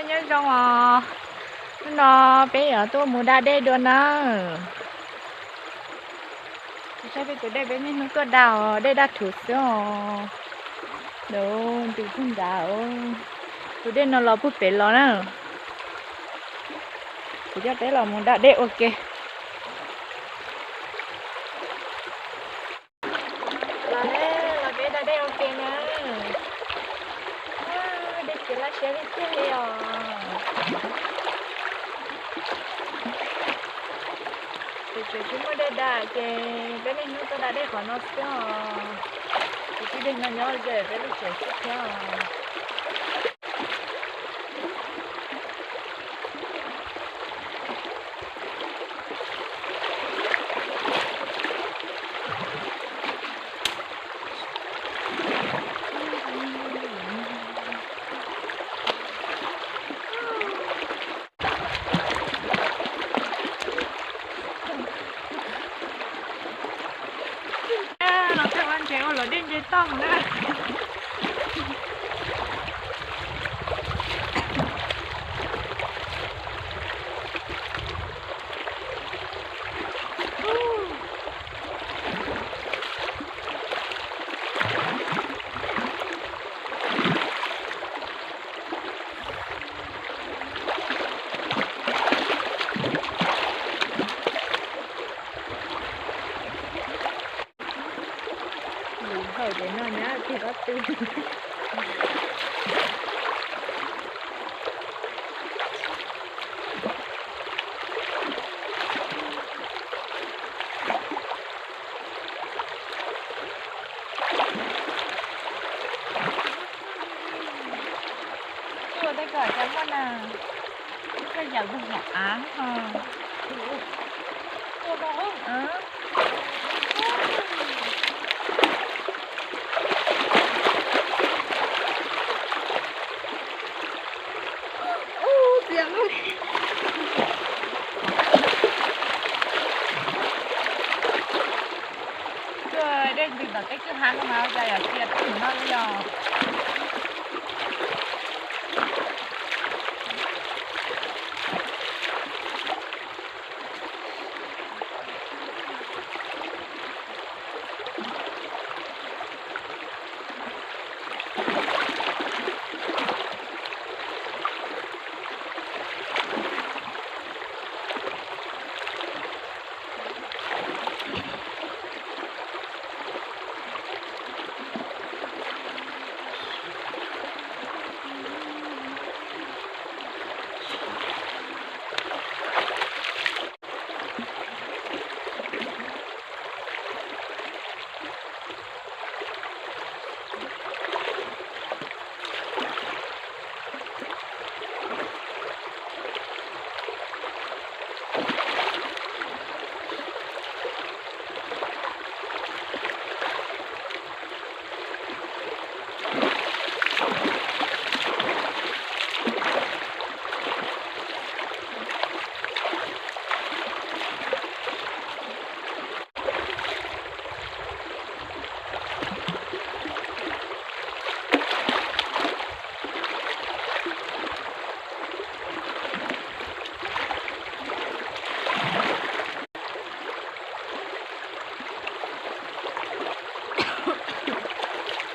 Nyob zoo os, hnub no peb yuav tuaj mus da dej dua nawb. Saib peb tus dej, peb niaj hnub tuaj da os, dej daj rhuv xwb os. Ntws pug nrad, tus dej no los pug pem los na. Kuv coj peb los mus da dej ua ke. Los, los peb da dej ua ke na. Dej txias laj siab tiag tiag li os. Ces tseem tsis muaj dej da ces peb niaj hnub tuaj da dej qhov no xwb os. Ces tib dej no nyob ze peb lub tsev xwb thiab os. Los txog vaj ntses ua luam dej ntses toj na. Lus hawm ces no nyab tig pob tw. Tsuj tej ko cas muaj na, koj yam tus yam av ho. Ub, txias lub. Dej ntws tom tej kwj ha no mas cas yam txias tag no li os.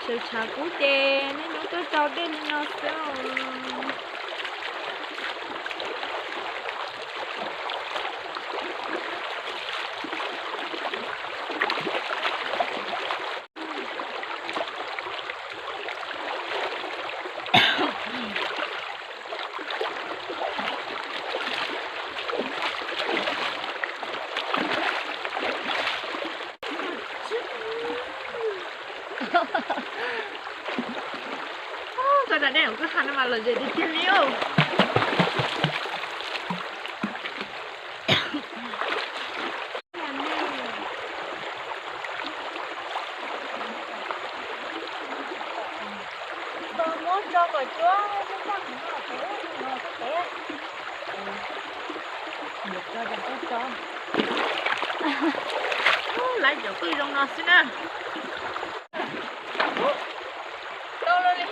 Sawv tshav kub ces niaj hnub tuaj rau dej li no xwb os. Koj da dej kwj ha no mas lom zem tiag tiag li os. Muab tso kom cuab, muab tso kom no, no teb. Yuav tso cov koj tso. Lawv cov qwj zoo no xwb na. Tau lawm li.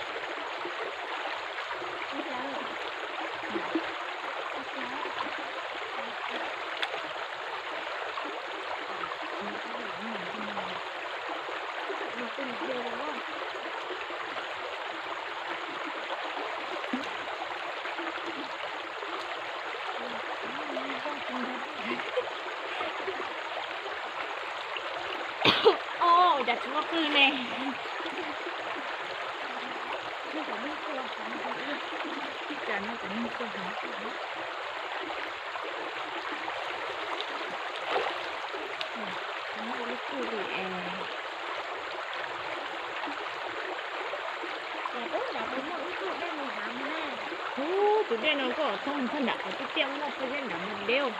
Tsis muaj qwj ne. Ib tsam no cov neeg tuaj heev. Muaj ib tug li es, ub, tus dej no koj txog txog nram qhov tiaj tiaj muaj pob zeb nram no deb.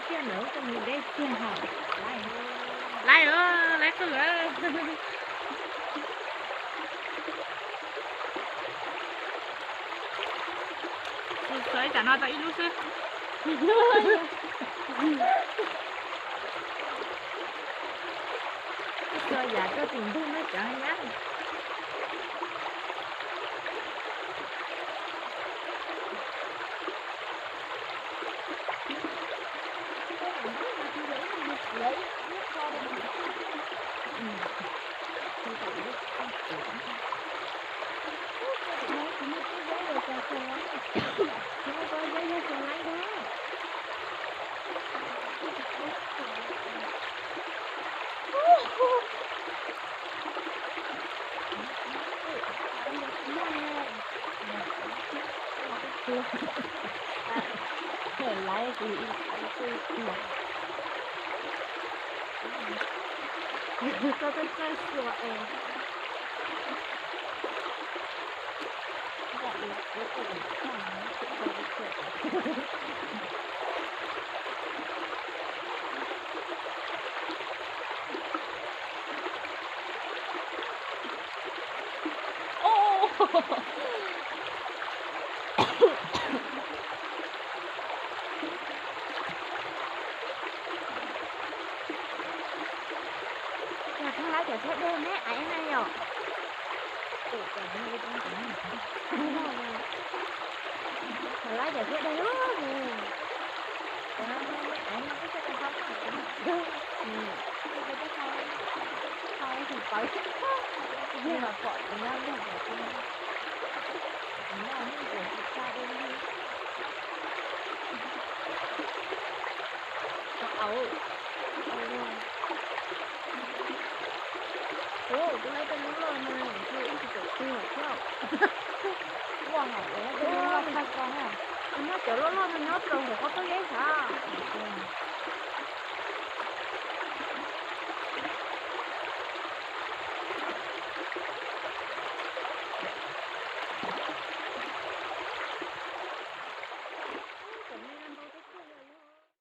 Tiaj ntawd txog mus deb tiag hos. Laib, laib qwj. Tsuas ib tsam no tau ib lub xwb. Tsuas yam tuaj tim ntug no cov nyab. Laib, koj txawj txawj xuas es. Yog thaj laib cov thiab dej ne, aiv na yom. Laib cov thiab dej lub. Yog los pom tus nyob nrog pem, tus nyob nws tsis tsa dej li. Au, au, tus laib tej lub loj no, ib tsis tawm twg thiab. Ua hauv ua tag ko na. Nyob cov loj loj no nyob rau hauv qhov pob zeb